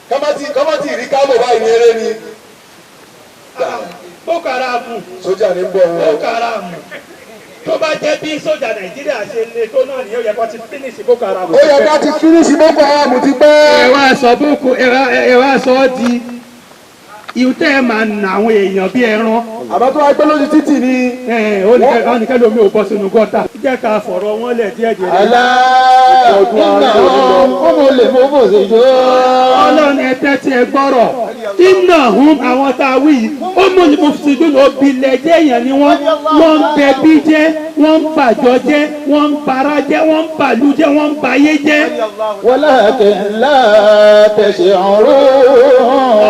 Kọ́mọ́tì rí kámò báyìí ní eré ni. Boko Haram. Sójà ní ń bọ̀ wọn. Boko Haram, tó bá jẹ́ bí sójà Nàìjíríà ṣe le tó náà nìyẹn, ó yẹ kó ti finish Boko Haram. Ó yẹ ká ti finish Boko Haram ti pẹ́. Ẹ wá sọ Boko, ẹ wá sọ ọ́ di ìhun tẹ́ ẹ máa nà àwọn èèyàn bí ẹran. Àmọ́ tó wá gbé lójú títì ni. Ẹ ó ní ká ní kẹ́lómi ò bọ́ sínú gọ́tà. Jẹ́ ká fọ̀rọ̀ wọn lẹ̀ díẹ̀ díẹ̀. ألا إنهم هم المفسدون. Ọlọ́run, ẹ tẹ́tí ẹ gbọ́rọ̀. إنهم, àwọn tá a wí yìí, ó mú ní mufsidun, òbílẹ̀ jẹ́ èèyàn ni wọ́n. Wọ́n ń bẹbí jẹ́, wọ́n ń bàjọ́ jẹ́, wọ́n ń bara jẹ́, wọ́n ń bàlú jẹ́, wọ́n ń bayé jẹ́. ولكن لا تشعرون.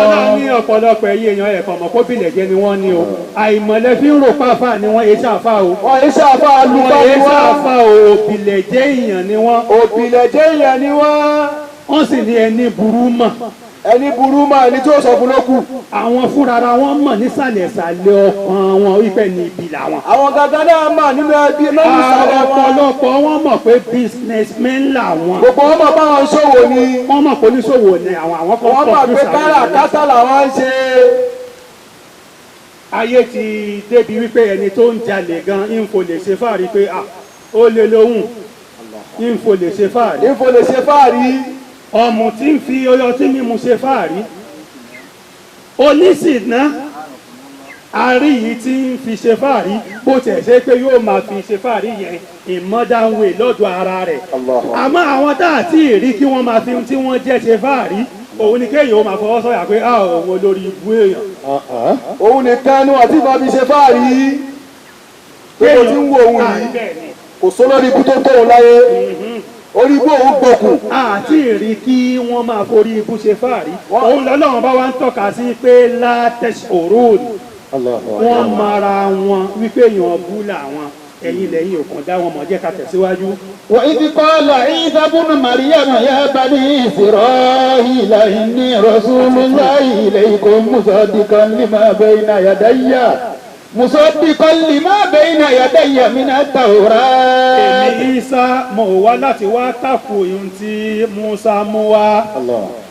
Ọlọ́run ní ọ̀pọ̀lọpọ̀ ẹ̀yìn èèyàn ẹ̀kọ́ mọ̀ kó bìlẹ̀ jẹ́ ni wọ́n ní o. Àìmọ̀lẹ́ fi ń rò páfà ni wọ́n yé ṣàfà o. Wọ́n yìí ṣàfà àlùkò Wọ́n ni yé wọ́n. ṣàfà o, òbílẹ̀ jẹ́ èèyàn ni wọ́n. Òbílẹ̀ jẹ́ èèyàn ni wọ́n. Wọ́n sì ní ẹni burú mọ̀. Ẹni burú mọ́ ẹni tí ó sọ fún ló kù. Àwọn fúnrara wọn mọ̀ nísàlẹ̀ ìsàlẹ̀ ọkàn wọn wípé ní ibi làwọn. Àwọn gangan náà mà nínú ẹbí lọ́nà ìsàlẹ̀ wọn. Ọ̀pọ̀lọpọ̀ wọn mọ̀ pé businessmen làwọn. Gbogbo wọn mọ̀ báwọn ṣòwò ni. Wọ́n mọ̀ pé oníṣòwò ni àwọn, àwọn kan Wọ́n mọ̀ pé confuse àwọn èèyàn. káràkátà làwọn ń ṣe. Ayé ti débi wípé ẹni tó ń jalè gan info lè ṣe fáàrí pé ah, ó lè lóhùn info lè ṣe fáàrí. Ìfò lè ṣe fáàrí. Ọmọ tí ń fi ọtí mímu ṣe fáàrí, oníṣìná àárí yìí tí ń fi ṣe fáàrí, bó tiẹ̀ ṣe pé yóò máa fi ṣe fáàrí yẹn in modern way lọ́dọ̀ ara rẹ̀. Àmọ́ àwọn tá àti rí kí wọ́n máa fi ohun tí wọ́n jẹ́ ṣe fáàrí, òun ni kéèyàn ó máa fọwọ́ sọ̀yà pé a òun olórí ibú èèyàn. Òun nìkan ni wọ́n ti máa fi ṣe fáàrí. Tó kò tí ń wo òun yìí, Bẹ́ẹ̀ ni. kò sólórí ibú tó tó òun láyé. Orí ibú òun gbòkù. Àti rí kí wọ́n máa forí ibú ṣe fáàrí, òun lọ́lọ́run bá wá ń tọ́ka sí pé látẹ̀sí òróòlù wọ́n mara wọn wípé èèyàn bú làwọn, ẹ̀yin lẹ́yìn òkàn dá wọn mọ̀. Jẹ́ ká tẹ̀síwájú. وإذ قال عيسى ابن مريم يا بني إسرائيل إني رسول الله إليكم مصدقا لما بين يدي من التوراة. Èmi Isa, mo wá láti wá tako ohun tí Musa mú wá,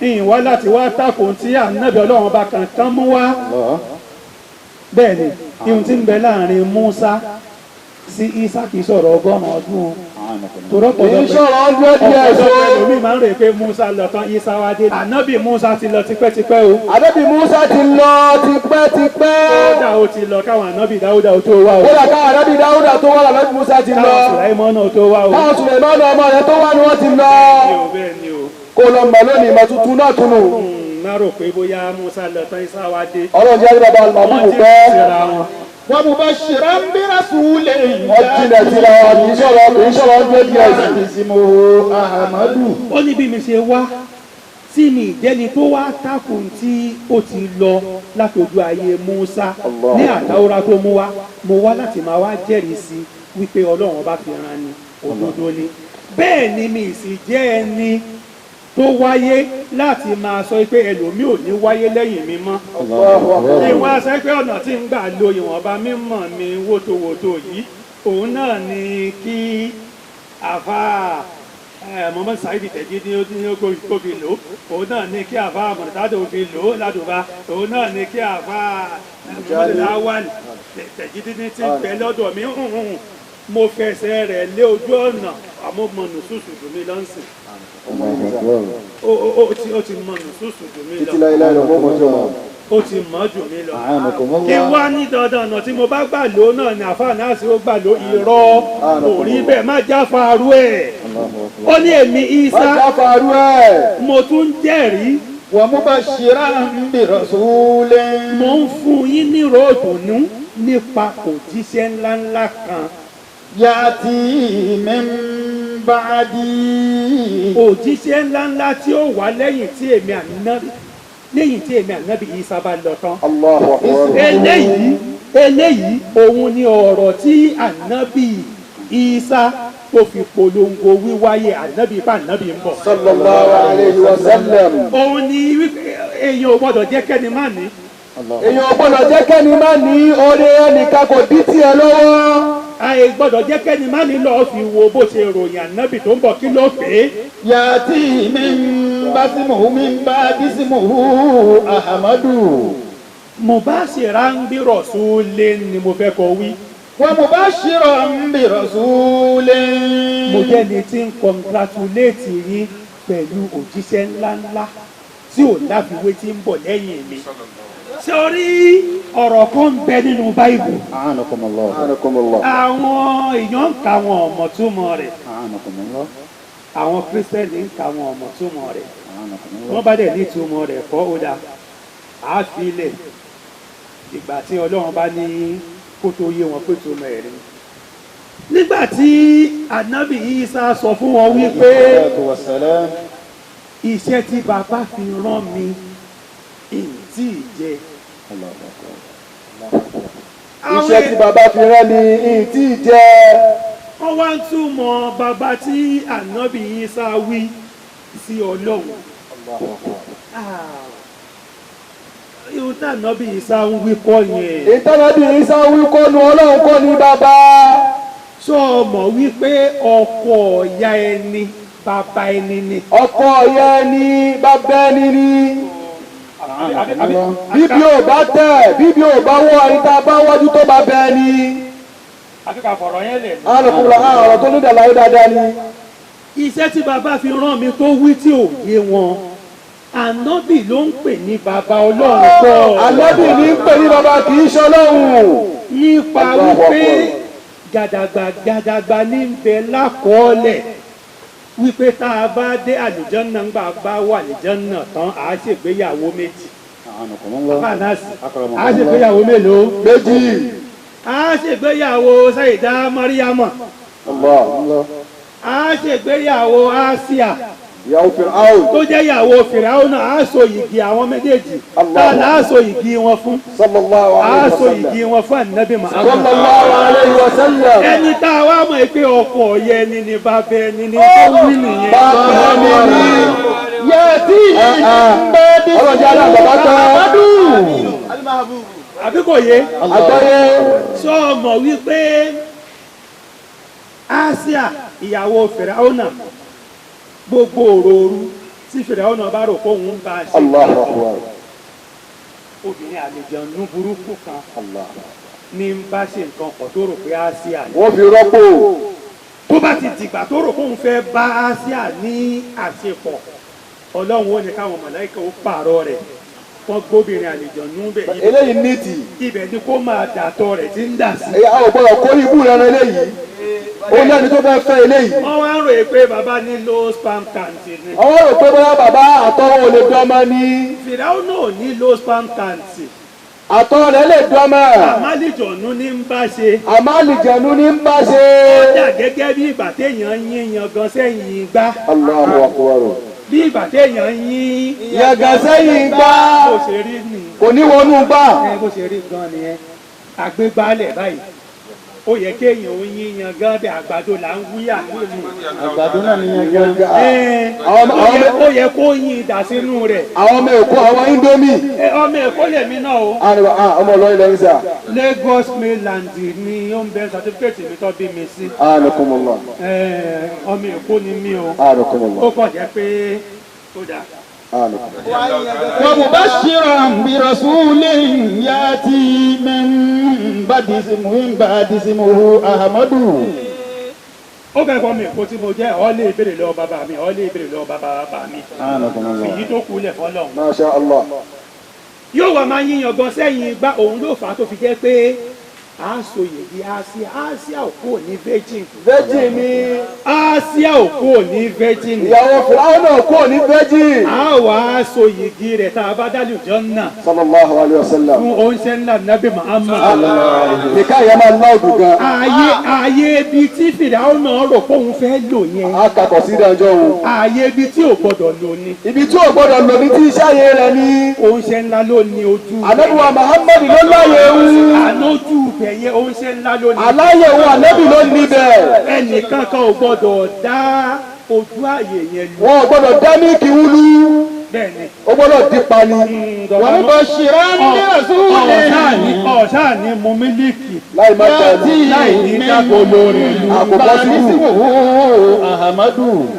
ìyìn wá láti wá tako ohun tí ànábì Ọlọ́run bá kankan mú wá. Bẹ́ẹ̀ ni, ihun tí ń bẹ láàrin Musa sí Isa kì í sọ̀rọ̀ 100 ọdún o, torọ́ Kì í sọ̀rọ̀ 100 years o. ọ̀pọ̀lọpọ̀ ẹlòmíì máa ń rè pé Musa lọ tán, Isa wá dé. Ànábì Musa ti lọ tipẹ́tipẹ́ o. Ànábì Musa ti lọ tipẹ́tipẹ́. Kódà ó ti lọ káwọn ànábì Dáúdà ó tó wá o. Kódà káwọn ànábì Dáúdà tó wà, ànábì Musa ti lọ. Káwọn Sùláìmọ́nà tó wá o. Káwọn Sùlẹ̀mánù ọmọ rẹ̀ tó wà ni wọ́n ti lọ. Bẹ́ẹ̀ ni o. Kó lọ mọ̀ lónìí, ìmọ̀ tuntun náà tún nù. Má rò pé bóyá Musa lọ tán, Isa wá dé. Ọlọ́run jẹ́ bàbá Wọ́n Màbúbù ti pẹ́. síra wọn. ومبشرا برسول Wọ́n jìnà síra wọn, kì í sọ̀rọ̀ 100 years. اسمه أحمد. Ó ní bí mi ṣe wá tí mi ìjẹ́ni tó wá takùn tí ó ti lọ látọjú ayé Musa ní àtàwọ́rá tó mú wá, mo wá láti máa wá jẹ́rìí sí wípé Ọlọ́run ọba fi ran ni, òdodo ni. Bẹ́ẹ̀ ni, mi sì jẹ́ ẹni tó wáyé láti máa sọ pé ẹlòmíì ò ní wáyé lẹ́yìn mi mọ́. Ìwọ̀n aṣọ pé ọ̀nà tí ń gbà lo ìwọ̀nba mímọ̀ mi wótòwótò yìí, òun náà ni kí àfa Muhammad Saheed Tẹ̀jí ní ó kó fi lò ó, òun náà ni kí àfa Mọ̀tàdó fi lò ó ládùbà, òun náà ni kí àfa Muhammad Awal Tẹ̀jí ní ti bẹ lọ́dọ̀ mi hùn. Mo fẹsẹ̀ rẹ̀ lé ojú ọ̀nà, àmọ́ mọ̀ nùsùsù dùn mí lọ́nsìn. Ó ti mọ̀ nùsùsù dùn mí lọ. Títí láéláé lọ mọ́ mọ́jọ́ wọn. Ó ti mọ̀ jù mí lọ. Kí wá ní dandan ọ̀nà tí mo bá gbà ló náà ni àfáà náà sì ó gbà ló? Irọ́, kò rí bẹ́ẹ̀. Má jáfaru ẹ̀. Ó ní èmi Isa, Má jáfaru ẹ̀. mo tún jẹ́rìí. ومبشرا برسول. Mo ń fún yín ní ròdùnú nípa òjíṣẹ́ ńláńlá kan. يأتي من بعدي. Òjíṣẹ́ ńláńlá tí ó wà lẹ́yìn tí èmi ànábì, lẹ́yìn tí èmi ànábì Isa bá lọ tán. Allahu Akbar. Eléyìí òun ni ọ̀rọ̀ tí ànábì Isa tó fi polongo wíwáyé ànábì, ipá ànábì ń bọ̀. Sallallahu alayhi wa sallam. Òun ni wípé èèyàn ò gbọ́dọ̀ jẹ́ kẹ́ni má ní. Èèyàn ò gbọ́dọ̀ jẹ́ kẹ́ni má ní oore, ẹnìkan kò dí tiẹ̀ lọ́wọ́. Àì gbọ́dọ̀ jẹ́ kẹ́ni má ní lọ́ọ́ fi wo bó ṣe ròyìn ànábì tó ń bọ̀, kí ló pè é? يأتي من باسمه من بعد اسمه أحمد. Mubashiran bi rasulin ni mo fẹ́ kọ wí. ومبشرا برسول. Mo jẹ́ ni tí ń congratulate yín pẹ̀lú òjíṣẹ́ ńláńlá tí ò láfiwé tí ń bọ̀ lẹ́yìn mi. Sórí ọ̀rọ̀ kan ń bẹ nínú Báíbù. أعانكم الله. أعانكم الله. Àwọn èèyàn ń ka wọn ọmọ túmọ̀ rẹ̀. أعانكم الله. Àwọn Kírísítẹ́nì ń ka wọn ọmọ túmọ̀ rẹ̀. أعانكم الله. Wọ́n bá dẹ̀ ní ìtumọ̀ rẹ̀ kọ́, ó dáa. Àá fi ilẹ̀ ìgbà tí Ọlọ́run bá ní kó tó yé wọn pé túmọ̀ ẹ̀ rí. Nígbà tí Ànábì Ìsá sọ fún wọn wípé الصلاة والسلام. iṣẹ́ tí bàbá fi rán mi ìtì jẹ. الله أكبر. Iṣẹ́ tí bàbá fi rán mi ìtì jẹ. Wọ́n wá ń túmọ̀ bàbá tí Ànábì Ìsá wí sí Ọlọ́run. Ah, ihun tí Ànábì Ìsá ń wí kọ́ yẹn. Ìtànàbí Ìsá wí kọ́nu Ọlọ́run kọ́ ni bàbá. Sọ mọ̀ wípé ọkọ ìyá ẹni bàbá ẹni ni? Ọkọ ìyá ẹni bàbá ẹni ni. Bíbí ò bá tẹ̀, bíbí ò bá wọ́ ẹni tá a bá wájú tó bá bẹ ẹni. Àfi ká fọ̀rọ̀ yẹn lẹ̀. Alùpùpù ọ̀rọ̀ tó ní dàlàyé dáadáa ni. Iṣẹ́ tí bàbá fi rán mi tó wí tí ò yé wọn, Ànábì ló ń pè ní bàbá, Ọlọ́run kọ́. Ànábì ní ń pè ní bàbá, kì í ṣe Ọlọ́run. Nípa Allahu wípé Akbar. gàdàgbà gàdàgbà ní ń bẹ lákọọ́lẹ̀ wípé tá a bá dé àlùjànnà, ń gbà bá wà àlùjànnà tán, à á ṣègbéyàwó méjì. أعانكم الله. Fànásì, à á ṣègbéyàwó mélòó? Méjì. À á ṣègbéyàwó Sayida Mariama, Allah. الله. à á ṣègbéyàwó Asia Ìyàwó Fir'aun. tó jẹ́ ìyàwó Fìràwọ́nà. Á so yìgì àwọn méjèèjì. Allah. Tá a là á so yìgì wọn fún? Sallallahu Á alayhi wa so sallam. yìgì wọn fún Ànábì Muhammad. Sallallahu alayhi wa sallam. Ẹni tá a wá mọ̀ pé ọkọ yẹ ni ni bàbá ẹni ni tó wí nìyẹn. Bàbá ẹni ni. يأتي من بعد Ọlọ́run jẹ́ aláàbọ̀ bá tán. أحمد. Àbí kò yé? Àgbáyé. Sọ mọ̀ wípé Asia ìyàwó Fìràwọ́nà, gbogbo òròòru tí Fìràwọ́nà bá rò kóun ń bá a ṣe, Allahu akbar. obìnrin àlejànú burúkú kan Allah. ní ń bá ṣe nǹkan pọ̀ tó rò pé Asia ni. Wọ́n fi rọ́pò. Tó bá ti dìgbà tó rò kóun fẹ́ bá Asia ní àṣepọ̀, Ọlọ́run ó ní káwọn màláíkà ó pààrọ̀ rẹ̀, wọ́n gbóbìnrin àlejànú bẹ̀. Eléyìí nìtì. Ibẹ̀ ni kó máa dàtọ̀ rẹ̀ tí ń dà sí. Ẹ̀yà ò gbọ́dọ̀ kó ibú rẹ̀ rẹ̀ eléyìí. Ó lẹ́ni tó fẹ́ fẹ́ eléyìí. Wọ́n wá ń ròyìn pé bàbá ní low sperm count ni. Àwọn rò pé bóyá bàbá àtọwọ́ ò lè dọ́mọ ní. Fìràwọ́nà ò ní low sperm count. Àtọ̀ rẹ̀ lè dọ́mọ. Àmàlìjọ̀nù ní ń bá ṣe. Àmọ́ àlìjẹ̀nu ní ń bá ṣe. Ó dà gẹ́gẹ́ bí ìgbà téèyàn ń yín yangan sẹ́yìn igbá. Allahu akbar. Bí ìgbà téèyàn ń yín Yàgà sẹ́yìn gbá. Bó ṣe rí ni. Kò ní wọnú gbá. Ẹ bó ṣe rí gan nìyẹn. Àgbégbálẹ̀ báyìí. Ó yẹ kéèyàn ó yín yangan bí àgbàdo là ń wúyà lónìí. Àgbàdo náà nìyẹn gan. Ẹ ó yẹ kó yín idà sínú rẹ̀. Àwọn ọmọ Èkó, àwọn Indomie. Ẹ, ọmọ Èkó lèmi náà o. Àrùn ọmọ Ìlọrin lẹ́yìn sà. Lagos mainland ni ó ń bẹ certificate mi tó bí mi sí. Anakumullah. Ẹ, ọmọ Èkó ni mí o. Anakumullah. Ó kàn jẹ́ pé ó dáa. Anakumullah. ومبشرا برسول يأتي من بعد اسمه أحمد. Ó fẹ́ kọ́ mi Èkó tí mo jẹ́, ọ́ lè béèrè lọ́wọ́ bàbá mi, ọ́ lè béèrè lọ́wọ́ bàbá bàbá mi. Èyí tó kú lẹ̀ fọlọ́run. Masha Allah. Yóò wá máa yíyan gan sẹ́yìn igbá, òun ló fà á tó fi jẹ́ pé a sòyè di Asia. Asia ò kúrò ní virgin. Virgin ni. Asia ò kúrò ní virgin. Ìyàwó Fìràwọ̀n náà kò ní virgin. A wà á sòyè rẹ̀ tá a bá dálù jọ́nà Sallallahu alayhi wa sallam. fún oúnjẹ ńlá Nabi Muhammad. Nìka yẹn máa láòdù gan. Ààyè ibi tí Fìràwọ̀n náà rò pé òun fẹ́ lò yẹn, A kàkọ̀ sí ìdájọ́ òun. ààyè ibi tí ò gbọdọ̀ lò ní. Ibi tí ò gbọ́dọ̀ lò ní tí iṣẹ́ ayé rẹ̀ ni. Oúnjẹ ńlá ló ní ojú rẹ̀. Ànábì wa Muhammad ló láyé ewu. Àlójú ibẹ̀ yẹn, oúnjẹ ńlá ló ní. Aláyè òun ànábì ló níbẹ̀. Ẹnìkan kan ò gbọdọ̀ dá ojú ààyè yẹn lù. Wọn ò gbọ́dọ̀ dá mílíkì wúlú. Bẹ́ẹ̀ ni. Ó gbọ́dọ̀ dípa ni. ومبشرا برسول Ọ̀ṣáà ní mu mílíkì Láì má dàlú. يأتي láì ní من dákolo rẹ̀ lu. Àkókò بعد sí اسمه أحمد.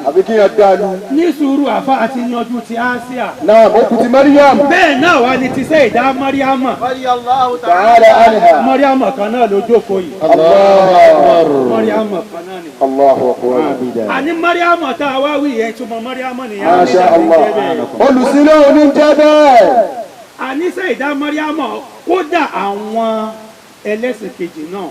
Àbí kí yẹn dàlú. Ní sùúrù, àfa àti yanjú ti Asia. Náà ó kù ti Mariam. Bẹ́ẹ̀ náà wá ní ti Sẹ́yìdá Mọ́ríámà. Ta'ala anha. Mọ́ríámà kan náà ló jókòó yìí. Allahu akbar. Mọ́ríámà kan náà ni. Allahu akbar. Àní Mọ́ríámà tá a wá wí yẹn, túmọ̀ Mọ́ríámà nìyẹn. Masha Allah. Olùsílẹ̀ òní ń jẹ́ bẹ́ẹ̀. Àní Sẹ́yìdá Mọ́ríámà, kódà àwọn ẹlẹ́sìn kejì náà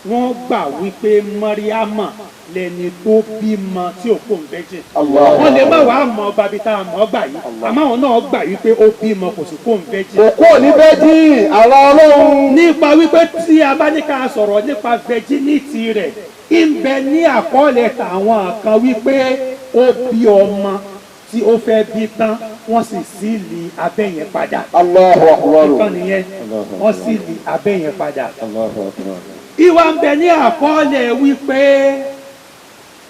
wọ́n gbà wípé Mọ́ríámà lẹni tó bímọ tí ò kó ń bẹ́jẹ̀. Allah. Wọ́n lè má wàá mọ bàbí tá a mọ̀ ọ́ gbà yìí, àmọ́ àwọn náà gbà wípé ó bímọ kò sì kó ń bẹ́jẹ̀. Kò kúrò ní bẹ́ẹ̀dì àwa Ọlọ́run. Nípa wípé tí a bá ní ká sọ̀rọ̀ nípa virginity rẹ̀, ń bẹ ní àkọọ́lẹ̀ tàwọn kan wípé ó bí ọmọ tí ó fẹ́ bí tán, wọ́n sì síìlì abẹ́ yẹn padà. Allahu akbar. Ìkan nìyẹn, wọ́n síìlì abẹ́ yẹn padà. Ìwà ń bẹ ní àkọọ́lẹ̀ wípé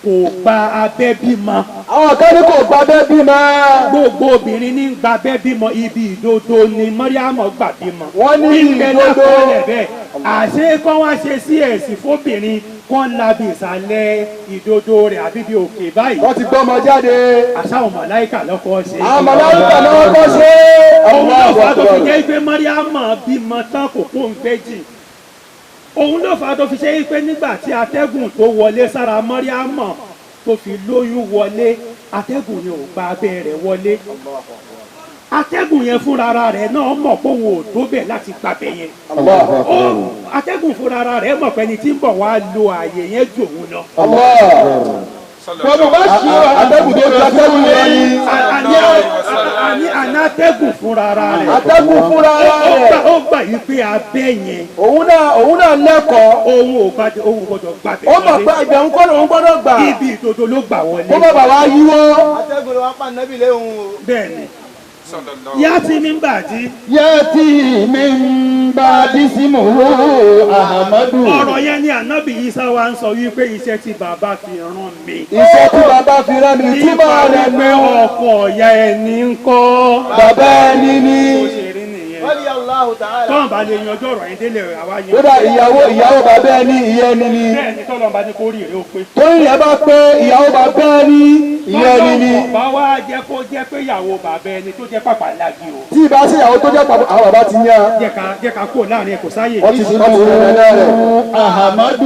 kò gba abẹ́ bímọ. Àwọn kan ní kò gba bẹ́ẹ̀ bímọ. Gbogbo obìnrin ní ń gba abẹ́ bímọ, ibi ìdodo ni Mọ́ríámọ̀ gbà bímọ. Wọ́n ní Ìbẹ̀ ìdodo. lákọọ́lẹ̀ bẹ́ẹ̀. Àṣé kán wá ṣe sí ẹ̀sìn fóbìnrin kán labi ìsàlẹ̀ ìdodo rẹ̀ àbí bí òkè báyìí. Wọ́n ti gbọ́mọ jáde. Àṣà àwọn màláìkà lọ́kọ́ ṣe. Àwọn màláíkà náà kọ́ ṣe. Òun ló Allahu fà á tó fi akbar. jẹ́ pé Mọ́ríámọ̀ bímọ tán kò kó ń fẹ́ jì. Òun ló fà á tó fi ṣe pé nígbà tí atẹ́gùn tó wọlé sára Mọ́ríámọ̀ tó fi lóyún wọlé, atẹ́gùn yẹn ò gba abẹ́ rẹ̀ wọlé. Atẹ́gùn yẹn fúnra ara rẹ̀ náà mọ̀ pé òun ò tó bẹ̀ láti gbàbẹ̀ yẹn. Allahu Ó akbar. atẹ́gùn fúnra ara rẹ̀ mọ̀ pé ẹni tí ń bọ̀ wá lo àyè yẹn jù òun lọ. Allah. ومبشرا Atẹ́gùn tó ju atẹ́gùn lọ ni. Àní atẹ́gùn fúnra ara rẹ̀. Atẹ́gùn fúnra Ó gbà rẹ̀. Ó gbà yí pé abẹ́ yẹn Òun náà òun náà lẹ́kọ̀ọ́. òun ò gbàdé, òun gbọ́dọ̀ gbàbẹ̀ Ó mọ̀ pé wọlé. ibẹ̀ ń kọ́ lòun gbọ́dọ̀ gbà. Ibi ìdodo ló gbà wọlé. Kó má bàa wá yíwọ́. Atẹ́gùn ló wá pa nẹ́bí léhùn o. Bẹ́ẹ̀ ni. Yá tí mi ń bà dí. يأتي من بعد اسمه أحمد. Ọ̀rọ̀ yẹn ni ànábì Isa wa ń sọ wípé iṣẹ́ tí bàbá fi rán mi. Iṣẹ́ tí bàbá fi rán mi Nípa túmọ̀ rẹ̀ wípé nù. ọkọ ìyá ẹni ń kọ́. Bàbá ẹni ni. Bó ṣe rí nìyẹn. Radiyallahu ta'ala. Tọ́wọ́n bá lè yanjú ọ̀rọ̀ yẹn délé àwa yẹn. Kódà ìyàwó bàbá ẹni ìyá ẹni ni. Bẹ́ẹ̀ ni, tọ́lọ́n bá ní kó rí èrè ó pé. Torí ìyá bá pé ìyàwó bàbá ẹni ìyá ẹni ni. Tọ́lọ́n bá wá jẹ́ kó jẹ́ pé ìyàwó bàbá ẹni tó jẹ́ pàpà lági o. Tí ìbá sí ìyàwó tó jẹ́ pàpà àwọn bàbá ti yán. Jẹ́ ká kúrò láàrin ẹ̀, kò sáyè. Wọ́n ti yàn náà rẹ̀. أحمد.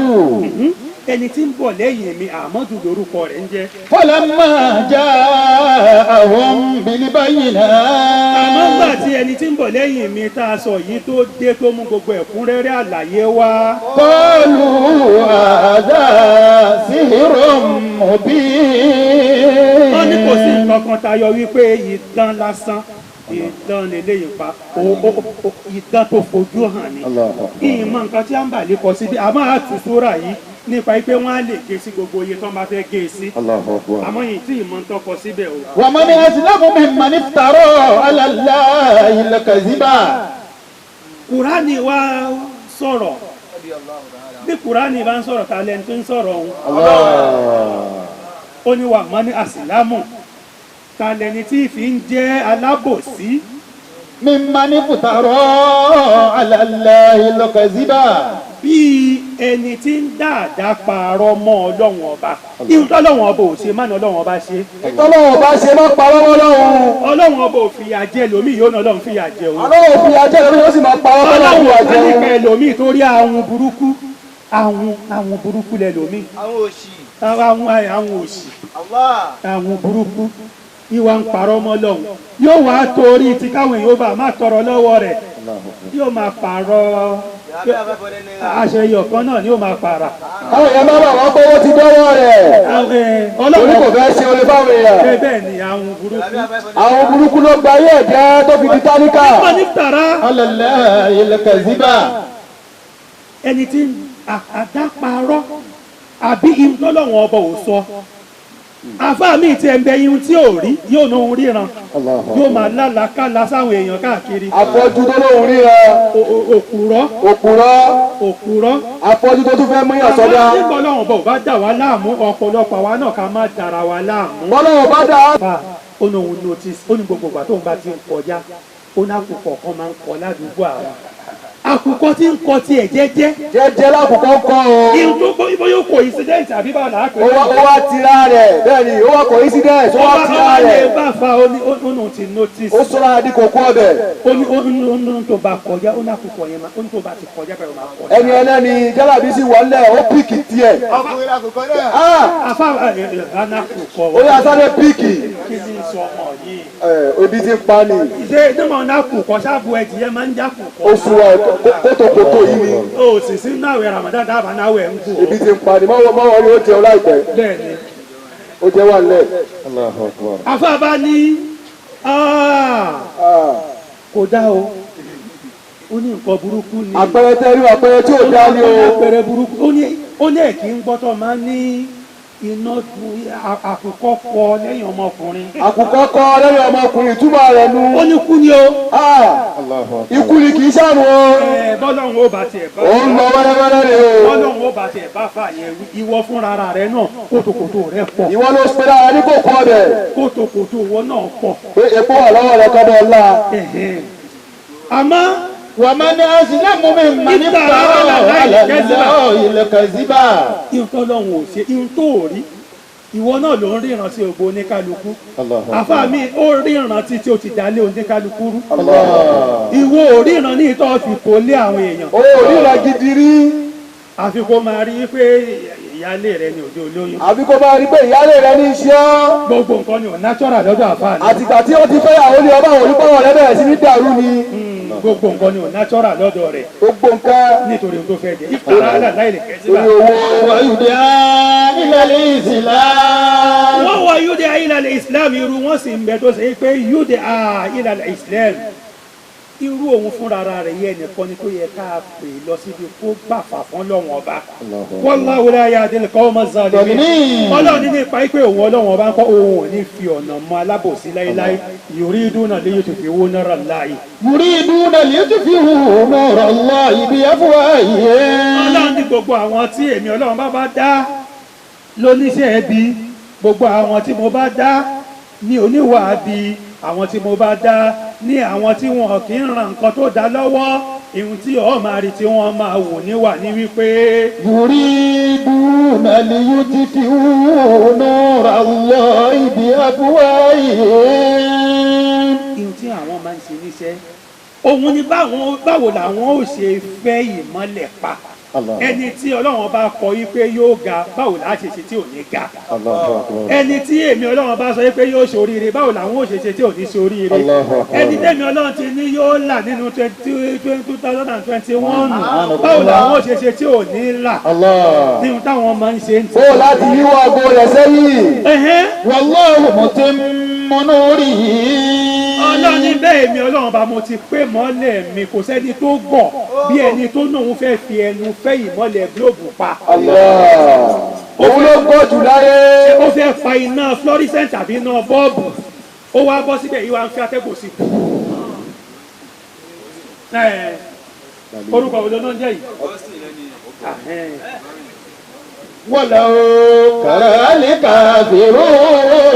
Ẹni tí ń bọ̀ lẹ́yìn mi, Àmọ́dù lórúkọ rẹ̀ ń jẹ́. فلما جاءهم Àmọ́ بالبينات ńgbà tí ẹni tí ń bọ̀ lẹ́yìn mi tá a sọ yìí tó dé, tó mú gbogbo ẹ̀kúnrẹ́rẹ́ àlàyé wá. قالوا هذا سحر مبين. Wọ́n ní kò sí nǹkan kan tayọ wípé idán lásán, idán lélẹ́yìn pa idán tó fojú hàn ni. Ìmọ̀ nǹkan tí a ń bà lè kọ síbi àmọ́ àtúnṣúra yìí nípa pé wọ́n á lè gé sí gbogbo iye tó máa fẹ́ gé e sí, àmọ́ yìí tí ìmọ̀ ń tọkọ síbẹ̀ o. ومن أظلم ممن افترى على الله الكذب. Kùránì wa sọ̀rọ̀. Bí Kùránì bá ń sọ̀rọ̀, ta lẹni tó ń sọ̀rọ̀ òun? Ó ní wà mọ́ ní àsìlámù, ta lẹni tí fi ń jẹ́ alábòsí ممن افترى على الله الكذب. Bíi ẹni tí ń dáadáa parọ́ mọ́ Ọlọ́run Ọba, ihun tọ́lọ́run Ọba ò ṣe má ní Ọlọ́run Ọba ṣe. Tọ́lọ́wọ́ bá ṣe má parọ́ mọ́ Ọlọ́run. Ọlọ́run Ọba ò fìyà jẹ lómi, yóò ní Ọlọ́run fìyà jẹ òun. Ọlọ́run fìyà jẹ lómi, ó sì máa parọ́ mọ́ Ọlọ́run Ọlọ́run fìyà jẹ ọba òun. nípa ẹlòmíì torí àwọn burúkú, àwọn burúkú lẹlòmíì. Àwọn òṣì. Àwọn òṣì. Allah. Àwọn burúkú ìwà ń parọ́ mọ́ Ọlọ́run, yóò wá torí tí káwọn èèyàn bá má tọrọ lọ́wọ́ rẹ̀, yóò máa pààrọ̀ Ìyá bẹ́ẹ̀ fẹ́ náírà. Aṣọ ẹyọ kan náà ni yóò máa pààrà. Káwọn èèyàn má bà wọ́n pé owó ti dọ́wọ́ rẹ̀. Torí kò Ọlọ́run fẹ́ ṣe oore fáwọn èèyàn. bẹ́ẹ̀ ni àwọn burúkú. Ìyá bẹ́ẹ̀ fẹ́ Àwọn burúkú ló gba ayé ẹ̀jẹ̀ tó fi di tálíkà. Wọ́n ní tàrà على الله الكذب. ẹni tí ń àdáparọ́ àbí ihun tọ́lọ́wọ́n ọba ò sọ. Àfáà mi ti ẹ̀ ń bẹ, ihun tí ò rí yóò ní ohun ríran, yóò máa lálàákàlà sáwọn èèyàn káàkiri. Afọ́jú tó lóun ríran. Òpùrọ́. Òpùrọ́. Òpùrọ́. Afọ́jú tó tún fẹ́ mú yàn sọ́dá. Àmọ́ nígbà Ọlọ́run bọ̀ bá dà wá láàmú, ọ̀pọ̀lọpọ̀ àwa náà ká má dara wa láàmú. Bọ́lọ́wọ́ bá dà á. Fà Ó ní òun notice, ó ní gbogbo ìgbà tóun bá ti ń kọjá, ó ní àkùkọ kan máa ń kọ ládùúgbò àwọn. Àkùkọ tí ń kọ tiẹ̀ jẹ́jẹ́. Jẹ́jẹ́ lákòókò ń kọ́ o. Ihun tó gbọ́ ibo yóò coincidence àbí báwo là á pè Ó wá ó wá tira rẹ̀ bẹ́ẹ̀ ni ó wá coincidence ó wá Ó tira wá lè rẹ̀. bá fa, ó ní ó ní òun ti notice. Ó sọ́ra di kòkó ọbẹ̀. Ó ní ó ní tó bá kọjá, ó ní àkùkọ yẹn máa, ó ní tó bá ti kọjá bẹ́ẹ̀, ó máa kọjá. Ẹni ẹlẹ́ni jálàbí sì wọlé, ó píìkì tiẹ̀. Ọkùnrin lákòókò náà. Ah! Afa anakùkọ. Ó yà sáré píìkì. Kí ni sọ ọmọ yìí? Ẹ obi ti ń pa ni. Ṣé nímọ̀ nákùkọ ṣáàbù ẹ̀jìyẹ máa ń jákùkọ? Ó sùn wa kótókótó yìí ni. O sì sí náwẹ̀ Ramadan dábàá náwẹ̀ ń kú. Ebi ti ń pa ni, mọ́wọ́ mọ́wọ́ ni ó jẹun láìpẹ́. Bẹ́ẹ̀ ni. Ó jẹ́ wà lẹ̀. Allahu Akbar. Afa bá ní "Ah, kò dá o." Ó ní nǹkan burúkú ni. Àpẹẹrẹ tẹ́rí, àpẹẹrẹ tí ò dá ni o. Àpẹẹrẹ burúkú. Ó ní ẹ̀ kí ń gbọ́tọ̀ máa ní iná du àkùkọ kọ lẹ́yìn ọmọkùnrin. Àkùkọ kọ lẹ́yìn ọmọkùnrin, túmọ̀ rẹ̀ nu. Ó ní kú ni o. Ah! Allahu Akbar. Ikú ni kì í sàrùn o. Ẹ bọ́lọ́hún ó bá tiẹ̀ bá. Ó ń lọ wẹ́rẹ́wẹ́rẹ́ rè o. Bọ́lọ́hún ó bá tiẹ̀ bá fà yẹn wí. Ìwọ fúnra ara rẹ náà, kòtòkòtò rẹ pọ̀. Ìwọ ló pe lára ní kòkó ọbẹ̀. Kòtòkòtò wọn náà pọ̀. Pé epo wà lọ́wọ́ rẹ kọ́ bọ́ ọ̀la. Ẹ̀hẹ́n. Àmọ́ ومن أظلم ممن افترى افترى على على الكذب. الله الكذب. Ihun tó lọ́hùn ò ṣe, ihun tó ò rí, ìwọ náà ló ń ríran sí ògbó oníkálukú. Allahu Àfa mi ó ríran títí ó ti dálé oníkálukú rú. Allah. Ìwọ ò ríran ní ìtọ́ fi kó lé àwọn èèyàn. O ò ríran gidi rí. Àfi kó máa rí pé ìyáálé rẹ ni òde olóyún. Àbí kó máa rí pé ìyáálé rẹ ní iṣẹ́ ọ́. Gbogbo nǹkan ni ò natural lọ́dọ̀ àfa mi. Àtìgbà tí ó ti fẹ́yàwó ni ọba àwọn olùkọ́ rẹ bẹ̀rẹ̀ sí ní dàrú ni. Gbogbo nǹkan ni ò natural lọ́dọ̀ rẹ̀ Gbogbo nǹkan nítorí ohun tó fẹ́ jẹ. Ìfara aláìlè kẹ́síbà. torí owó. ويدعى إلى الإسلام. Wọ́n wọ yúdẹ̀ ilẹ̀ Islam, irú wọn sì ń bẹ tó ṣe pé yúdẹ̀ ilẹ̀ Islam, irú òun fúnra ara rẹ̀ yẹ nìkan ni tó yẹ ká pè lọ síbi kó gbàfà fún lọ́wọ́n ọba. Wallahu la yahdil qawma zalimin. Ọlọ́run ní nípa pé òun ọlọ́run ọba ń kọ́, òun ò ní fi ọ̀nà mọ alábòsí láéláé. Yuriduna liyutfi'u nura Allahi. يريدون ليطفئوا نور الله بأفواههم. Ọlọ́run ní gbogbo àwọn tí èmi ọlọ́run bá dá lóníṣẹ́ ẹbí, gbogbo àwọn tí mo bá dá ní oníwà bí, àwọn tí mo bá dá ní àwọn tí wọn kì í ran nǹkan tó dá lọ́wọ́, ìhun tí ọ̀ máa rí tí wọ́n máa wò níwà ní wípé يريدون ليطفئوا نور الله بأفواههم. Ìhun tí àwọn máa ń ṣe níṣẹ́ òun ni báwọn báwo làwọn ò ṣe fẹ́ ìmọ́lẹ̀ pa Allah. ẹni tí ọlọ́run bá kọ yí pé yóò ga, báwo làá ṣe ṣe tí ò ní ga? Allahu Akbar. Ẹni tí èmi ọlọ́run bá sọ pé yóò ṣe oríire, báwo làwọn ò ṣe ṣe tí ò ní ṣe oríire? Allahu Akbar. Ẹni tẹ́mi ọlọ́run ti ní yóò là nínú 2021, báwo làwọn ò ṣe ṣe tí ò ní là? Allah. Nínú táwọn máa ń ṣe ń Ó láti yíwọ́ aago rẹ̀ sẹ́yìn. Ẹ̀hẹ́n. والله متم نوره. Ọlọ́run ní bẹ́ẹ̀, èmi ọlọ́run bá mo ti pé mọ́lẹ̀ mi, kò sẹ́ni tó gọ̀ bí ẹni tó náà ń fẹ́ fi ẹnu fẹ́ ìmọ́lẹ̀ gílóòbù pa. Allah. Òun ló gbọ́ jù láyé. Ó fẹ́ fa iná fluorescent àbí iná bọ́ọ̀bù, ó wá bọ́ síbẹ̀ yìí, wá ń fi atẹ́gùn sí i. Ẹ̀, orúkọ wo ló náà ń jẹ́ yìí? Ahẹ́n. ولو كره الكافرون.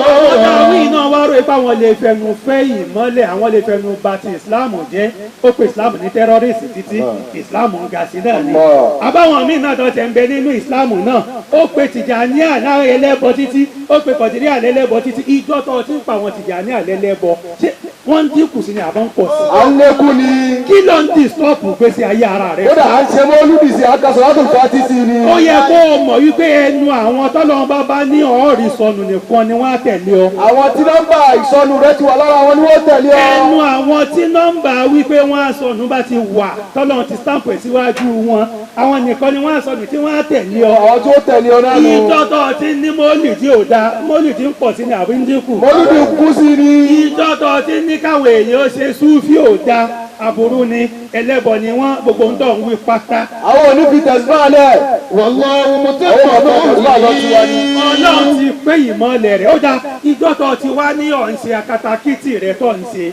Àwọn táwọn iná wá rò pé àwọn lè fẹnu fẹ́ ìmọ́lẹ̀, àwọn lè fẹnu bà ti Islam jẹ́. Ó pe Islam ní terrorist títí, Islam ń ga sí náà ni. Allah. Àbáwọn míì náà tó ti ń bẹ nínú Islam náà, ó pe Tìjàníà lára ẹlẹ́bọ títí, ó pe Kọ̀dìríà lẹ́lẹ́bọ títí. Ìjọ tó ti ń pa àwọn Tìjàníà lẹ́lẹ́bọ, ṣé wọ́n ń dínkù sí ni àbọ̀ ń pọ̀ sí? À ń lékún ni. Kí ló ń disturb gbèsè ayé ara rẹ? Kódà à ń ṣe mọ́lúdì sí akásọ̀ látò fati sí ni. Ó yẹ kó o mọ̀ wípé ẹnu àwọn tọ́lọ́run bá bá ní ọ̀ọ́rì sọnù nìkan ni wọ́n á tẹ̀lé ọ. Àwọn tí nọ́mbà ìsọnù rẹ ti wà lára wọn ni wọ́n tẹ̀lé ọ. Ẹnu àwọn tí nọ́mbà wípé wọ́n á sọnù bá ti wà, tọ́lọ́run ti stamp ẹ̀ síwájú wọn, àwọn nìkan ni wọ́n á sọnù tí wọ́n á tẹ̀lé ọ. Àwọn tó tẹ̀lé ọ náà nù. Ìjọ́tọ̀ tí ní mọ́lìdì ò dáa, mọ́lìdì ń pọ̀ sí ni àbí ń dínkù? Mọ́lúdì kú sí ni. Ìjọ́tọ̀ tí ní káwọn èèyàn ṣe súfì ò dáa, aburú ni, ẹlẹ́bọ ni wọ́n, gbogbo ń tọ̀ ń wí pátá. Àwọn ò ní fi tẹ̀síwá lẹ̀. والله متم Àwọn ọmọ tẹ̀síwá lọ sí wa ni. نوره. Ọlọ́run ti pé ìmọ̀lẹ̀ rẹ̀ ó dá. Ìjọ tó ti wá ní ọ̀ ń ṣe akatakítì rẹ̀ tó ń ṣe,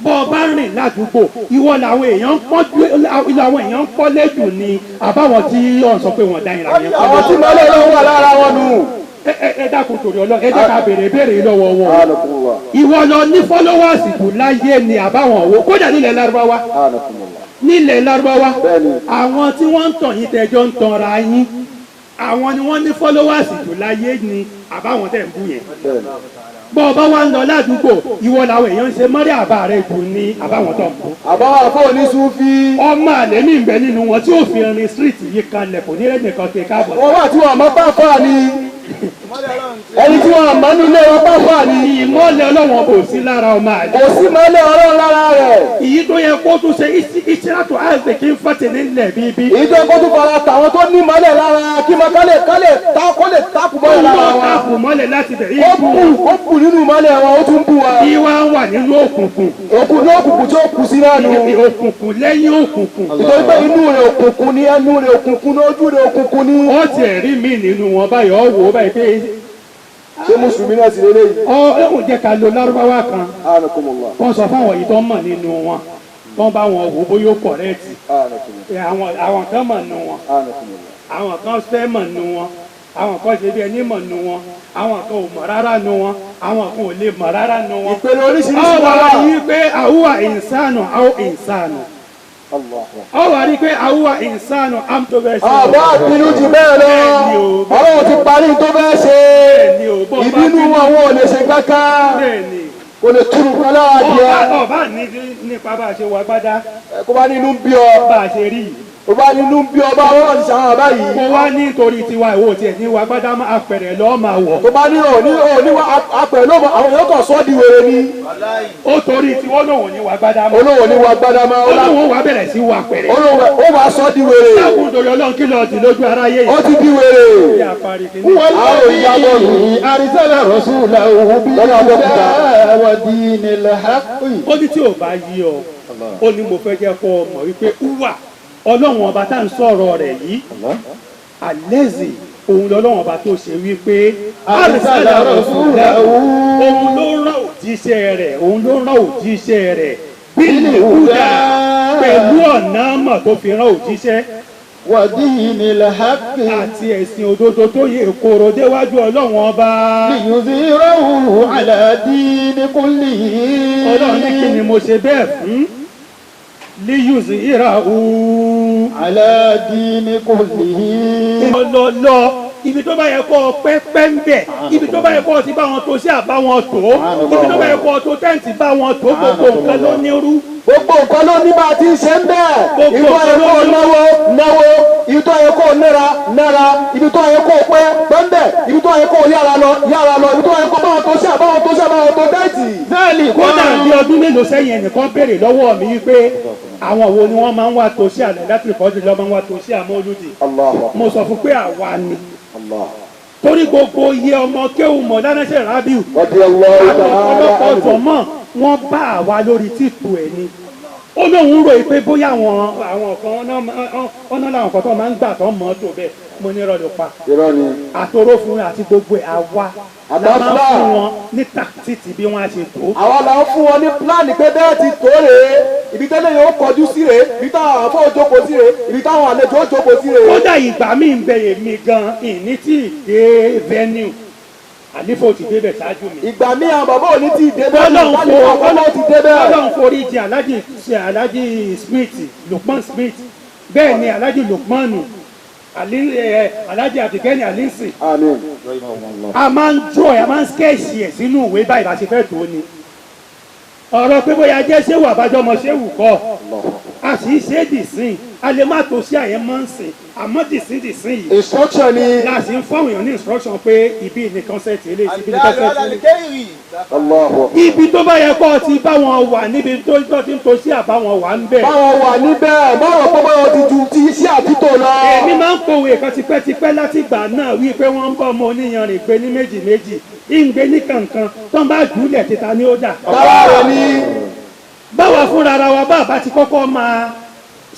bọ́ ọ bá rìn ládùúgbò, ìwọ làwọn èèyàn ń pọ́n làwọn èèyàn ń pọ́n lẹ́jù ni àbáwọn tí ọ̀ ń sọ pé wọ́n dá yín làwọn èèyàn ń pọ́n Àwọn tí mọ́lẹ̀ ló wà lára wọn nù. Ẹ dákun torí Ọlọ́run, ẹ jẹ́ ká béèrè béèrè lọ́wọ́ wọn. Anakumullah. Ìwọ lọ ní followers jù láyé ni àbáwọn wo kódà nílẹ̀ Lárúbáwá? Anakumullah. Nílẹ̀ Lárúbáwá, Bẹ́ẹ̀ni. àwọn tí wọ́n ń tàn yín, tẹ́jọ́ ń tanra yín, àwọn ni wọ́n ní followers jù láyé ni àbáwọn tẹ̀ ń bú yẹn? Bẹ́ẹ̀ni. Bọ́ ọ bá wá ń lọ ládùúgbò, ìwọ làwọn èèyàn ń ṣe mọ́rí àbá rẹ̀ jù ní àbáwọn tó ń bú? Àbáwọn àfọ onísúfí. Ọmọ àlẹ́ mi ń bẹ nínú wọn tí ó fi rin street yìí kalẹ̀, kò ní rẹ́nìkan kí káàbọ̀. Wọ́n wà tí wọ́n àmọ́ pàápàá ni. Ìmọ́lẹ̀ Ọlọ́run ti. Ẹni tí wọ́n àmọ́ nílé wọn pàápàá ni. Ìmọ́lẹ̀ Ọlọ́wọ́n kò sí lára ọmọ àlẹ́. Kò sí mọ́lẹ̀ Ọlọ́run lára rẹ̀. Èyí tó yẹ kó tún ṣe ìṣirátò àìsèkí ń fàtì nílẹ̀ bíbí. Èyí tó kó tún fara tàwọn tó ní mọ́lẹ̀ lára kí mọ́ kálẹ̀ kálẹ̀ tá kó lè tákù mọ́lẹ̀ lára Ó wọn. táàpù mọ́lẹ̀ láti bẹ̀. Ó bù, ó bù nínú mọ́lẹ̀ wọn, ó tún bù wọn. Ìwà wà nínú òkùnkùn. Òkú ní òkùnkùn tí ó kù sí náà nù. Òkùnkùn lẹ́yìn òkùnkùn. Nítorí pé inú rẹ̀ òkùnkùn ni, ẹnu rẹ̀ òkùnkùn ni, ojú rẹ̀ òkùnkùn ni. Ó tiẹ̀ rí mi nínú wọn báyìí, ọ wò ó báyìí pé Ṣé mùsùlùmí náà sì lélẹ́yìí? Ọ ẹ jẹ́ ká lo Lárúbáwá kan. Anakumullah. Wọ́n sọ fáwọn yìí tó mọ̀ nínú wọn, tó ń bá wọn wò bóyá ó correct. Anakumullah. Ẹ, àwọn kan mọ̀ nínú wọn. Anakumullah. Àwọn kan fẹ́ mọ̀ nínú wọn, àwọn kan ṣe bí ẹni mọ̀ nínú wọn, àwọn kan ò mọ̀ rárá nínú wọn, àwọn kan ò lè mọ̀ rárá nínú wọn. Ìpele oríṣiríṣi Ọ wà. wá rí pé àwùwà ìsánù àwọn ìsánù. Allahu. Ọ wá rí pé àwùwà ìsánù amtobẹ́sì. Àbá àbínú jù bẹ́ẹ̀ lọ. Bẹ́ẹ̀ni o. Ọlọ́run ti parí tó fẹ́ ṣe. Bẹ́ẹ̀ni o, bọ́ bá Ìbínú bínú. àwọn ò lè ṣe kankan. Bẹ́ẹ̀ni. Kò lè túrú kan lára Ọba jẹ. ọba ní nípa bá a ṣe wà gbádá, Kó bá nínú ń bí ọ. bá a ṣe rí yìí. Kó bá nínú ń bí ọ bá ọlọ́run ti ṣàwọn àbá yìí. Mo wá nítorí tiwa ìwò tiẹ̀ ní wà gbádá máa apẹ̀rẹ̀ lọ́ọ́ máa wọ̀. Tó bá ní òní òní wá apẹ̀ ló mọ àwọn èèyàn kan sọ́ di wèrè ni. Wàláyì. Ó torí tiwọ́ lòun ní wà gbádá mọ́. Olówó ní wa gbádá máa Ó lóun wà bẹ̀rẹ̀ sí wà pẹ̀rẹ̀. Olówó ó wàá sọ́ di wèrè. Dákun torí Ọlọ́run, kí lọ́ọ́ di lójú aráyé Ó yìí. ti di wèrè. Bí a parí kìíní. والذي أرسل رسوله Lọ́nà Abẹ́òkúta. بالهدى ودين الحق. Ó ní tí ò bá yí ọ, ó ní mo fẹ́ jẹ́ kó o mọ̀ wípé wúwà Ọlọ́run ọba tá à ń sọ̀rọ̀ rẹ̀ yìí, àlẹ́zì òun lọ́lọ́run ọba tó ṣe wípé أرسل رسوله òun ló rán òjíṣẹ́ rẹ̀, òun ló rán òjíṣẹ́ rẹ̀ bílí húdà, pẹ̀lú ọ̀nà mọ̀ tó fi rán òjíṣẹ́ ودين الحق àti ẹ̀sìn òdodo tó yẹ kóró déwájú Ọlọ́run ọba. ليظهره على دين كله. Ọlọ́run ní kí ni mo ṣe bẹ́ẹ̀ fún? Líyùsì ìrà òun. على دين كله. Lọ ibi tó bá yẹ kó o pẹ́ pẹ́ ń bẹ̀, ibi tó bá yẹ kó o ti bá wọn tó sí àbá wọn tó, ibi tó bá yẹ kó o tó tẹ́ǹtì bá wọn tó, gbogbo nǹkan ló nírú. Gbogbo nǹkan ló ní bá a ti ń ṣe ń bẹ́ẹ̀. Gbogbo Ibi tó yẹ kó o nǹkan ló ní. náwó náwó, ibi tó yẹ kó o nára nára, ibi tó yẹ kó o pẹ́ pẹ́ ń bẹ̀, ibi tó yẹ kó o yára lọ yára lọ, ibi tó yẹ kó báwọn tó ṣe àbáwọn tó ṣe àbáwọn tó dẹ́ẹ̀tì. ذلك Kódà bí ọdún mélòó sẹ́yìn, ẹnìkan béèrè lọ́wọ́ mi wípé àwọn wo ni wọ́n máa ń wá tó sí àlẹ́ láti ìfọ́jú lọ́ máa ń wá tó sí àmọ́lùdì. Allahu. Mo sọ fún pé àwa ni, Allah. torí gbogbo iye ọmọ kéwù mọ̀ lánàṣẹ́ Rábíù Radiyallahu ta'ala ọlọ́pàá anhu. ọ̀tọ̀ mọ̀ wọ́n bá àwa lórí títù ẹ̀ ni. Ó lóun rò pé bóyá àwọn kan ọ̀nà làwọn kan tó máa ń gbà tó mọ̀ tó bẹ́ẹ̀. Mo ní rọlù pa. Irọ́ ni. Àtòrò fún àti gbogbo ẹ̀, àwa la máa ń Àtàfúlà. fún wọn ní tàkítìtì bí wọ́n á ṣe tó. Àwa là ń fún wọn ní pílánì pé bẹ́ẹ̀ ti tó rèé, ibi tẹ́lẹ̀ yóò kọjú sí rèé, ibi táwọn àfọ́ òjókòó sí rèé, ibi táwọn àlejò òjókòó sí rèé. Kódà ìgbà mi ń bẹ, èmi gan ìní tí ì dé venue, àlífò ti débẹ̀ ṣáájú mi. Ìgbà míì àwọn bàbá ò ní tí ì dé bẹ́ẹ̀, Ọlọ́run bàbá náà ti dé bẹ́ẹ̀. Ọlọ́run forí jì Alhaji ṣe Alhaji Smith, Lukman Smith, bẹ́ẹ̀ ni Alhaji Lukmanu Ali, Alhaji Abdulgani Alinsi. Àmín. A máa ń draw ẹ̀, a máa ń sketch ẹ̀ sínú ìwé báyìí bá ṣe fẹ́ tó ni. Ọ̀rọ̀ pé bóyá jẹ́ ṣéwù àbájọ́mọ ṣéwù kọ́, a sì ń ṣe é dìsín, a lè má tó sí àyẹ̀ mọ́ ń sìn, àmọ́ dìsín dìsín yìí Instruction ni. la sì ń fáwọn èèyàn ní instruction pé ibi ní concert eléyìí, ibi ní Àdáàlú concert eléyìí. alálìkéyìí. Allahu. Ibi tó bá yẹ kó o ti bá wọn wà níbi tó ti ń to sí àbáwọn wà ń bẹ̀. Báwọn wà níbẹ̀, báwọn pọ́ báwọn ti ju ti iṣẹ́ àtúntò lọ. Èmi máa ń pòwe kan tipẹ́tipẹ́ láti ìgbà náà wí pé wọ́n ń bọ́ ọmọ oníyanrìn gbé ní méjì méjì, ìǹgbé ní kankan tó ń bá jùlẹ̀ títa ní ó dà. Báwa rẹ̀ ni. Báwa fúnra ara wa bá bá ti kọ́kọ́ máa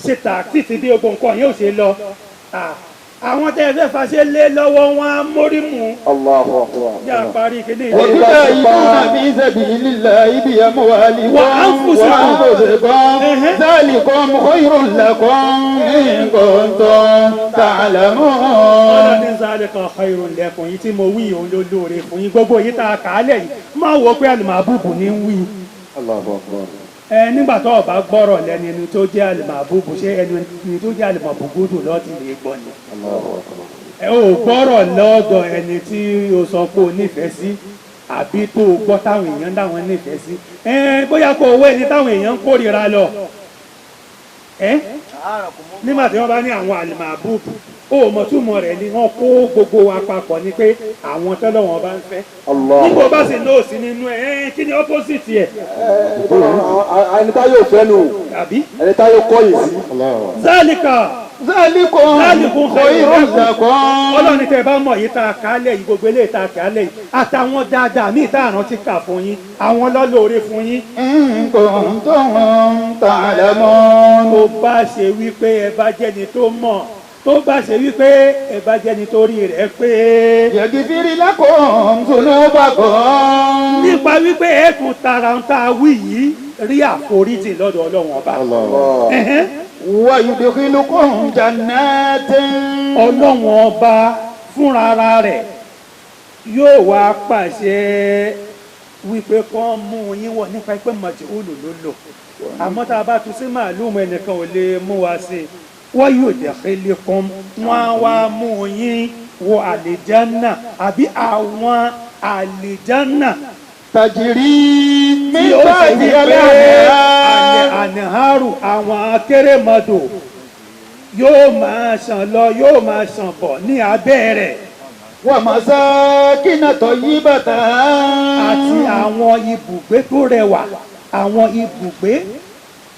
ṣe tààtìtì bí ogun nǹkan yóò ṣe lọ. Àwọn tẹ́ ẹ fẹ́ fàṣẹ lé lọ́wọ́ wọn á mórí mu. Allahu akbar. Yà á parí kíní ìdí. وتجاهدون في سبيل الله بأموالكم وأنفسكم. وأنفسكم. إيه. ذلكم خير لكم إن كنتم تعلمون. Ọlọ́ni zalika khairun lakum, yìí tí mo wí òun ló lóore fún yín. Gbogbo yìí tá a kà á lẹ̀ yìí, máa wọ pé àlùmàbùbù ní ń wí. Allahu akbar. Ẹ nígbà tó o bá gbọ́rọ̀ lẹ́nu ẹni tó jẹ́ àlùmàbùbù, ṣé ẹni tó jẹ́ àlùmàbùgúdù lọ́ọ́ lè gbọ́ ni? Allahu akbar. Ẹ ò gbọ́rọ̀ lọ́dọ̀ ẹni tí o sọ pé o nífẹ̀ẹ́ sí, àbí tó o gbọ́ táwọn èèyàn dáwọn nífẹ̀ẹ́ sí. Ẹ bóyá kó owó ẹni táwọn èèyàn ń kórìíra lọ. Ẹ nígbà tí wọ́n bá ní àwọn àlùmàbùbù, ó mọ̀ túmọ̀ rẹ̀ ni wọ́n kó gbogbo wa papọ̀ ni pé àwọn tọ́lọ́ wọn bá ń fẹ́. Allah. Nígbà bá sì lóòsì nínú ẹ̀, ẹ́ kí ni opposite ẹ̀? Ẹni tá yóò fẹ́ nù, Àbí? ẹni tá yóò kọ́yìn sí. Zálìkà ذلكم ذلكم خير لكم. Ọlọ́run tẹ́ ẹ bá mọ̀ yìí tá a kà á lẹ̀ yìí, gbogbo eléyìí tá a kà á lẹ̀ yìí, àtàwọn dáadáa míì tá a rántí kà fún yín, àwọn lọ́lọ́ọ̀rẹ́ fún yín. إن كنتم تعلمون. Tó bá ṣe wípé ẹ bá jẹ́ni tó mọ̀, tó bá ṣe wípé ẹ bá jẹ́ni tó rí rẹ̀ pé. يغفر لكم ذنوبكم. Nípa wípé ẹ tún tara ń tá a wí yìí rí àforíjì lọ́dọ̀ Ọlọ́run ọba. Ẹ̀hẹ́n. ويدخلكم جنات. Ọlọ́run ọba fúnra ara rẹ̀ yóò wá pàṣẹ wípé kán mú yín wọ̀, nípa pé mọ̀jìhùlù ló lò, àmọ́ tá a bá tu sí màálùmọ́, ẹnìkan ò lè mú wa sí i. Wọ́n yóò dẹ̀kẹ́lẹ́ kún, wọ́n á wá mú yín wọ àlìjánà, àbí àwọn àlìjánà تجري tí من ó sì wí تحتها pé الأنهار. àníhárù, àwọn akérèmọdò yóò máa ṣàn lọ, yóò máa ṣàn bọ̀ ní abẹ́ rẹ̀. ومساكن طيبة. Àti àwọn ibùgbé tó rẹwà, àwọn ibùgbé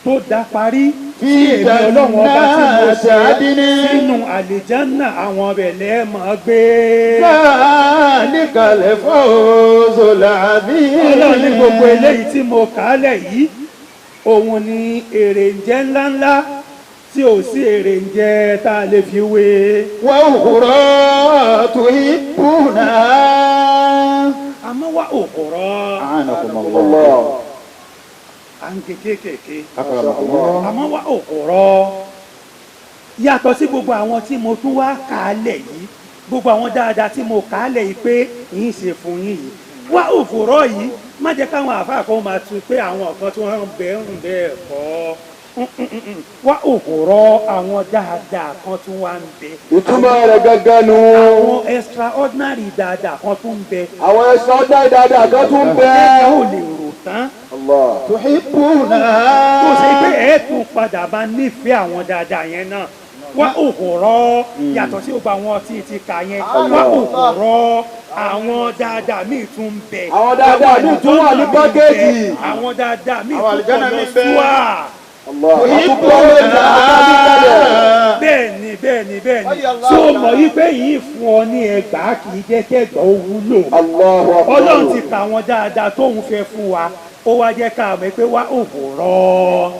tó dá parí tí èmi Ọlọ́run ọba tí mo ṣe عدن. sínú àlìjánà, àwọn ọbẹ̀ lẹ́ẹ̀mọ́ gbé. ذلك الفوز العظيم. Ọlọ́run ní gbogbo eléyìí tí mo kà á lẹ̀ yìí, òun ni èrè ń jẹ́ ńláńlá tí ò sí èrè ń jẹ́ tá a lè fi wé. وأخرى تحبونها. Àmọ́ wá òkúrọ́ أعانكم الله. Allah. À ń ké kéékèèké. أكرمكم الله. Àmọ́ wá òkúrọ́, yàtọ̀ sí gbogbo àwọn tí mo tún wá kà á lẹ̀ yìí, gbogbo àwọn dáadáa tí mo kà á lẹ̀ yìí pé yín ṣe fún yín yìí, wá òkúrọ́ yìí, má jẹ́ káwọn àáfàá kan máa tu pé àwọn kan tí wọ́n ń bẹ ń bẹ́ẹ̀ kọ́. Wá òkúrọ́, àwọn dáadáa kan tún wá ń bẹ. Ìtumọ̀ rẹ̀ gangan nù. Àwọn extraordinary dáadáa kan tún ń bẹ. Àwọn ẹ̀sán ọjà dáadáa kan tún bẹ. Ẹ ò lè rò tán. Allah. تحبونها. Tó ṣe pé ẹ tún padà máa nífẹ̀ẹ́ àwọn dáadáa yẹn náà. Wá òkúrọ́, yàtọ̀ sí gbogbo àwọn tí ti kà yẹn, wá òkúrọ́, àwọn dáadáa míì tún ń bẹ. Àwọn dáadáa míì tún wà ní Àwọn pákéjì. Àwọn dáadáa míì Àwọn tún pọ̀ àlùjánnà lọ míì ń bẹ. súwà. Allah. Àtúntò تحبونها. Bẹ́ẹ̀ ni, bẹ́ẹ̀ ni, bẹ́ẹ̀ ni. Tó mọ̀ wípé yìí fún ọ ní ẹgbàá kì í jẹ́ kẹ́gbàá ó wúlò? Allahu akbar. Ọlọ́run ti kà àwọn dáadáa tóun fẹ́ fún wa, ó wá jẹ́ ká mọ̀ pé wá òwúrọ̀,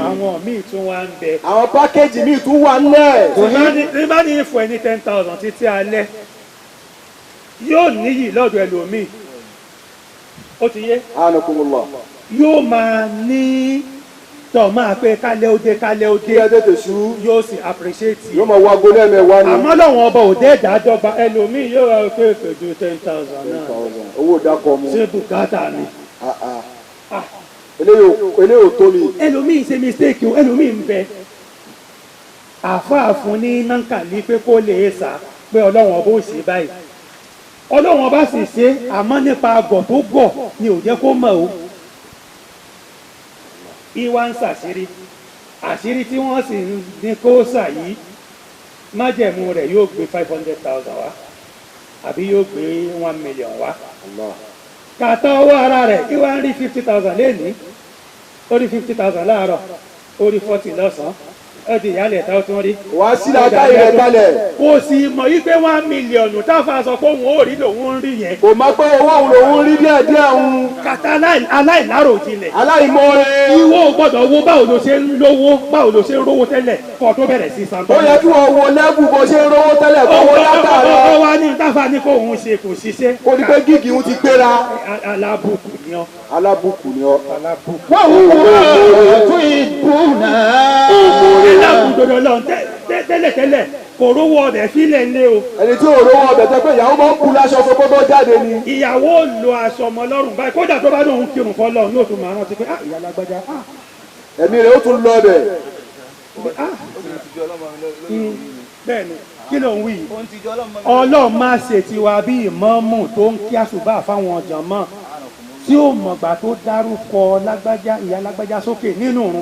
àwọn míì tún wá ń bẹ. Àwọn pákéjì míì tún wà nílẹ̀. Tí bá ní fún ẹ ní 10,000 títí alẹ́, yóò níyì lọ́dọ̀ ẹlòmíì, ó ti yé. Anakumullah. Yóò máa ní tọ̀ máa pé kálẹ̀ ó dé, kálẹ̀ ó Kí dé. ẹ tètè ṣú. Yóò sì appreciate. Yóò máa wago lẹ́ẹ̀mẹwàá ni. Àmọ́ lọ́wọ́n ọba òde ìdádọ́gba, ẹlòmíì yóò wá pé pẹ̀lú 10,000 náà, Owó dákọ̀ mu. ṣé bùkátà ni? Ah, ah. Eléyìí ò tó mi. Ẹlòmíì ṣe mistake o. Ẹlòmíì ń bẹ, àáfàá fún ní nankali pé kó lè sà pé Ọlọ́wọ́n ọba ò ṣe báyìí, Ọlọ́wọ́n ọba sì ṣe, àmọ́ nípa àgọ̀ tó gọ̀ ni ò jẹ́ kó mọ̀ o. Ìwà ń ṣàṣírí àṣírí tí wọ́n sì ń ní kó sà yìí, májẹ̀mú rẹ̀ yóò gbé 500,000 wá, àbí yóò gbé 1 million wá. Allah. Kàtà owó ara rẹ̀ kí wọ́n rí 50,000 lẹ́nìí, ó rí 50,000 láàárọ̀, ó rí 40 lọ́sàn-án, ó di ìyálẹ̀ tá ó tún rí. Wàá sí làákàyè rẹ̀ kalẹ̀. Kò sì mọ̀ yí pé 1 million táfà sọ pé òun ò rí lòun ń rí yẹn. Kò má pé owó òun lòun rí díẹ̀ díẹ̀ òun. Kàtà aláìláròjinlẹ̀. Aláìmoore. Ìwọ ò gbọ́dọ̀ wo báwo ló ṣe ń lówó, báwo ló ṣe ń rówó tẹ́lẹ̀ kó tó bẹ̀rẹ̀ sí san. Ó yẹ kí wọ́n wo lẹ́bù bó ṣe ń rówó tẹ́lẹ̀ kó wo dátà Ó rẹ̀. wá ní táfà ní kó òun ṣe kò ṣiṣẹ́. Kò ní pé gígì ń ti gbéra. Alábùkù ni ọ. Alábùkù ni ọ. Alábùkù. وأخرى تحبونها. Ọlọ́run tẹ́lẹ̀tẹ́lẹ̀ kò rówó ọbẹ̀ fílẹ̀ ńlẹ̀ o. Ẹni tí ò rówó ọbẹ̀ tẹ́ pé ìyàwó máa ń kú láṣọ fún kótó jáde ni. Ìyàwó lo aṣọ ọmọ lọ́rùn báyìí, kódà tó bá lóun kírun fọlọ́run yóò tún máa rántí pé ah, ìyá lágbájá, ah, Ẹ̀mí rẹ̀ ó tún lọ bẹ̀. ah, bẹ́ẹ̀ ni. Kí ló ń wí yìí? Ọlọ́run má ṣe tiwa bí ìmáàmù tó ń kí àsùbá fáwọn jàmá tí ó mọ̀gbà tó dárúkọ lágbájá, ìyá lágbájá sókè nínú ìrun.